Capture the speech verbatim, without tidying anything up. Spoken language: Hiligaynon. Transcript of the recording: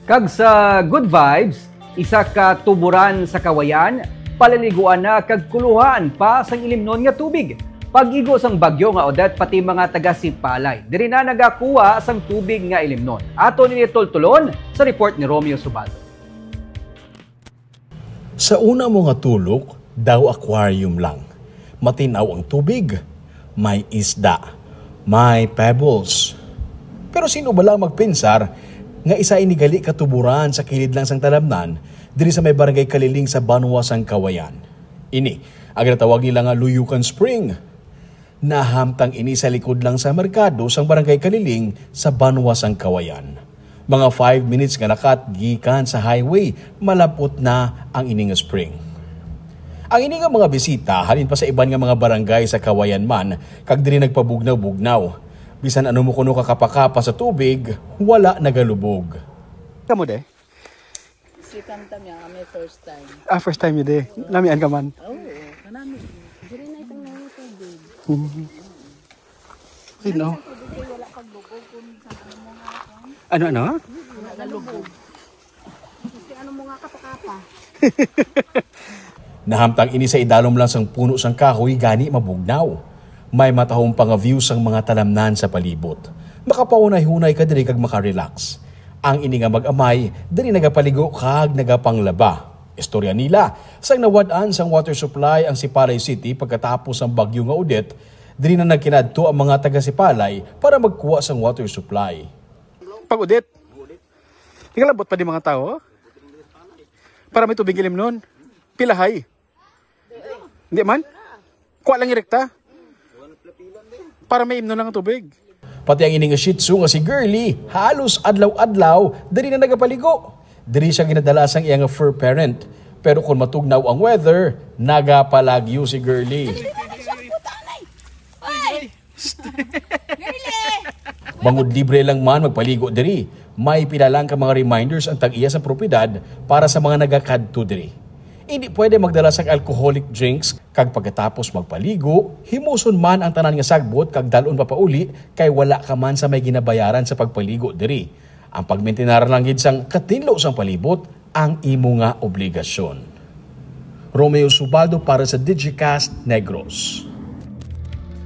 Kag sa good vibes, isa ka tuburan sa Kawayan, paliliguan na kag kuluhaan pa sang ilimnon nga tubig. Pag-igo sang bagyo nga Odette, pati mga taga Sipalay diri na nagakuha sang tubig nga ilimnon. Aton ini tultulon sa report ni Romeo Subaldo. Sa una mo nga tulok, daw aquarium lang. Matin-aw ang tubig, may isda, may pebbles. Pero sino bala ang magpinsar nga isa ini gali ka tuburan sa kilid lang sang talamnan diri sa may Barangay Kaliling sa banwa sang Kawayan? Ini ang ginatawag nila nga Luyukan Spring. Nahamtang ini sa likod lang sa merkado sang Barangay Kaliling sa banwa sang Kawayan. Mga five minutes nga lakat gikan sa highway, malapot na ang ini nga spring. Ang ini nga mga bisita halin pa sa iban nga mga barangay sa Kawayan man, kag diri nagpabugnaw-bugnaw. Bisan ano mo kuno ka kapakapa sa tubig, wala nagalubog. Kamo de? Si Kamtam niya, kami first time. Ah, first time yun de. Namian ka man. Oo, kanami. Diri na itong nangitubig. Mhm. Sino? Sa tubig ay wala paglubog kung sa ano mo nga, kung Ano, ano? Wala galubog. Kasi ano mo nga kapakapa. Nahamtang ini sa idalom lang sang puno sang kahoy, gani mabugnaw. May matahom pa nga view sang mga talamnan sa palibot. Makapahunay-hunay ka diri kag makarelax. Ang ini nga mag-amay, diri nagapaligo kag nagapanglaba. Istorya nila, sang nawad-an sang water supply ang Sipalay City pagkatapos sang bagyo nga Odette, diri na nagkinadto ang mga taga Sipalay para magkuha sang water supply. Pag Odette, nagalabot pa di mga tao? Para may tubig ilimnon? Pilahay? Hindi man? Kuha lang irekta. Para may imnon lang ang tubig. Pati ang ini nga Shih Tzu nga si Girly, halos adlaw-adlaw diri na nagapaligo. Diri siya ginadala sang iya nga fur parent. Pero kung matugnaw ang weather, nagapalagyo si Girly. Bangod libre lang man magpaligo diri, may pila lang ka mga reminders ang tag-iya sa propiedad para sa mga nagakadto diri. Hindi pwede magdala sang alcoholic drinks, kag pagkatapos magpaligo, himuson man ang tanan nga sagbot kag dal-on pa pauli, kay wala ka man sa may ginabayaran sa pagpaligo diri. Ang pagmintinar lang gid sang katinlo sang palibot ang imo nga obligasyon. Romeo Subaldo para sa Digicast Negros.